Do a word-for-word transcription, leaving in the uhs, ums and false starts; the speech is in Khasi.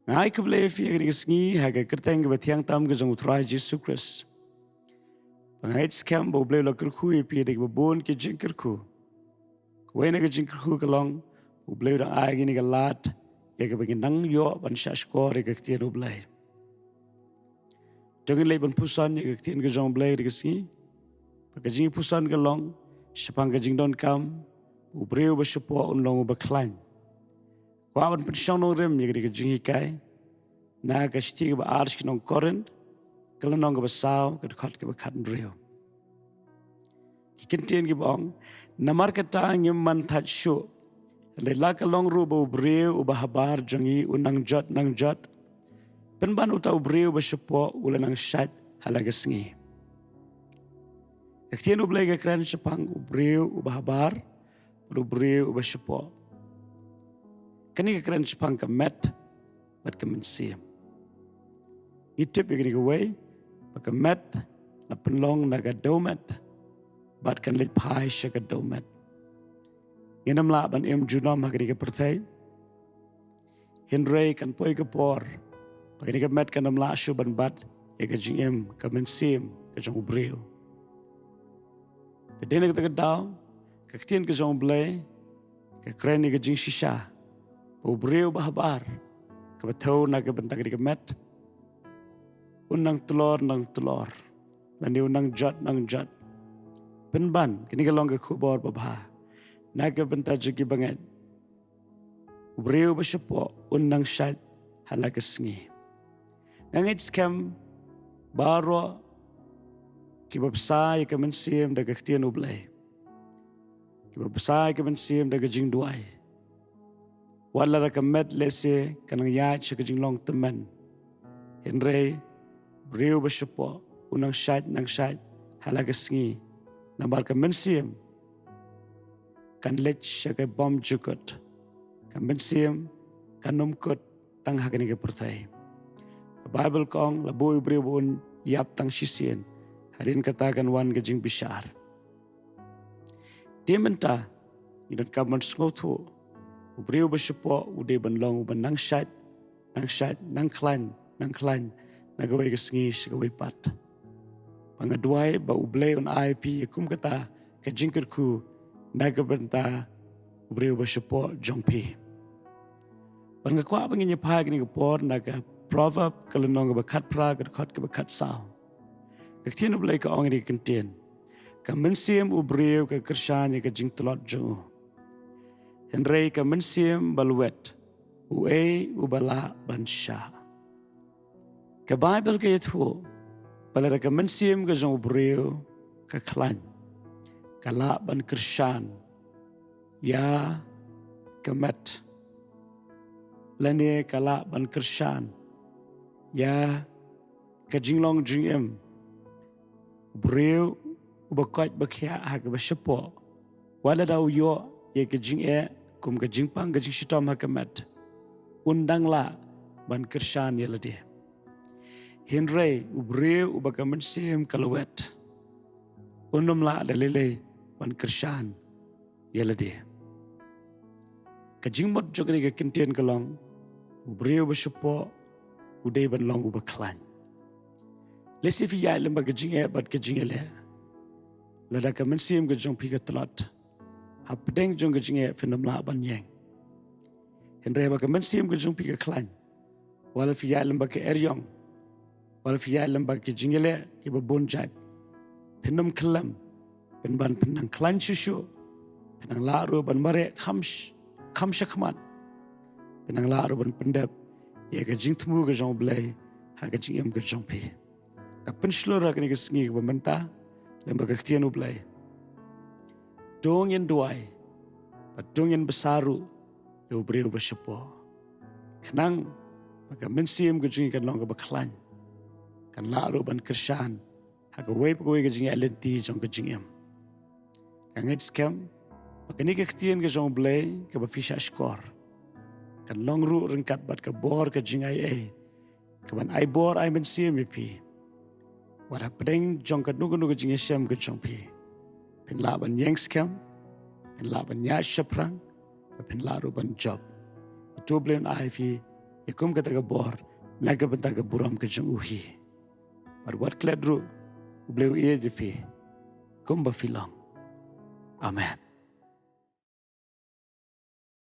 Nga ai khublei ïa phi ha kane ka sngi ha ka kyrteng kaba thiang tam ka jong U Trai Jisu Khrist. Ba nga ngeit skhem ba U Blei u la kyrkhu ïa phi da kiba bun ki jingkyrkhu. Kawei na ka jingkyrkhu ka long, U Blei u dang ai ïa kane ka lad ïa kaba ngin nang ïoh ban shahshkor ïa ka ktien U Blei. To ngin leit ban puson ïa ka ktien ka jong U Blei ha kane ka sngi. Bad ka jingpuson ka long shaphang ka jingdonkam, u briew ba shapoh un long uba khlaiñ. Kwah ban pynshong nongrim ïa kane ka jinghikai na ka shithi kaba ar sha ki nong Korinth, ka lynnong kaba saw, ka dkhot kaba khathynriew. Ki kyntien kiba ong, namar kata ngim man thait shuh. Hynrei la ka long ruh ba u briew uba habar jong ngi u nang jot nang jot, pynban uta u briew ba shapoh u la nang shait ha la ka sngi. Ka ktien U Blei ka kren shaphang u briew uba habar bad u briew uba shapoh. Kane ka kren shaphang ka met bad ka mynsiem. Ngi tip ïa kane kawei ba ka met la pynlong na ka dewmet bad kan leit phai sha ka dewmet. Ngin ym lah ban im junom ha kane ka pyrthei. Hynrei kan poi ka por ba kane ka met kan ym lah shuh ban bat ïa ka jingim, ka mynsiem ka jong u briew. Te dei na kata ka daw ka ktien ka jong U Blei ka kren ïa ka jingshisha ba u briew ba habar, kaba thew na ka bynta kane ka met, un nang tlor nang tlor, lane un nang jot nang jot. Pynban kane ka long ka khubor babha na ka bynta jong ki bangeit. U briew ba shapoh un nang shait ha la ka sngi. Nga ngeit skhem baroh kiba bsa ïa ka mynsiem da ka ktien U Blei, kiba bsa ïa ka mynsiem da ka jingduwai, wat la da ka met lehse ka nang ïaid sha ka jinglong tymmen, hynrei u briew ba shapoh un nang shait nang shait ha la ka sngi. Namar ka mynsiem kan leit sha ka bymjukut. Ka mynsiem kan ym kut tang ha kane ka pyrthei. Ka Baibl ka ong, la buh ïa u briew ba un ïap tang shisien, hadien kata kan wan ka jingbishar. Te mynta ngi donkam ban sngewthuh, u briew ba shapoh u dei ban long uba nang shait nang shait, nang khlaiñ nang khlaiñ na kawei ka sngi sha kawei pat. Ba nga duwai ba U Blei un ai ïa phi ïa kum kata ka jingkyrkhu na ka bynta u briew ba shapoh jong phi. Bad nga kwah ba ngin ïa phai ha kane ka por na ka Proverb ka lynnong kaba khatphra, ka dkhot kaba khatsaw. Ka ktien U Blei ka ong ïa kane ka kyntien, ka mynsiem u briew ka kyrshan ïa ka jingtlot jong u, hynrei ka mynsiem ba lwet uei uba lah ban shah? Ka Baibl ka ïathuh ba lada ka mynsiem ka jong u briew ka khlaiñ, ka lah ban kyrshan ïa ka met, lane ka lah ban kyrshan ïa ka jinglong jingim. U briew uba koit ba khiah ha kaba shapoh, wat lada u ïoh ïa ka jingeh kum ka jingpang ka jingshitom ha ka met, un dang lah ban kyrshan ïa lade. Hynrei u briew uba ka mynsiem ka lwet, un ym lah da lei lei ban kyrshan ïa lade. Ka jingmut jong kane ka kyntien ka long, u briew ba shapoh u dei ban long uba khlaiñ. Lehse phi ïaid lem bad ka jingeh bad ka jingeh leh. Lada ka mynsiem ka jong phi ka tlot, hapdeng jong ka jingeh phin ym lah ban ïeng. Hynrei ba ka mynsiem ka jong phi ka khlaiñ, wat la phi ïaid lem bad ka eriong, wat la phi ïaid lem bad ka jingeh leh kiba bun jait, phin ym khyllem, pynban phin nang khlaiñ shuh shuh, phin nang lah ruh ban mareh kham sh-, kham shakhmat, phin nang lah ruh ban pyndep ïa ka jingthmu ka jong U Blei ha ka jingim ka jong phi. Nga pynshlur ha kane ka sngi kaba mynta lem bad ka ktien U Blei. To ngin duwai bad to ngin bsa ruh ïa u briew ba shapoh, khnang ba ka mynsiem ka jong ngi kan long kaba khlaiñ, kan lah ruh ban kyrshan ha kawei pa kawei ka jingïaid lynti jong ka jingim. Nga ngeit skhem ba kane ka ktien ka jong U Blei kaba phi shahshkor kan long ruh ryngkat bad ka bor ka jingaiei, kaban ai bor ai mynsiem ïa phi. Wat hapdeng jong kano kano ka jingïashem ka jong phi, phin lah ban ïeng skhem, phin lah ban ïaid shaphrang, bad phin lah ruh ban jop. Uto U Blei un ai phi ïa kum kata ka bor na ka bynta ka burom ka jong u hi. Bad wat klet ruh, U Blei u ïeit ïa phi kumba phi long. Amen.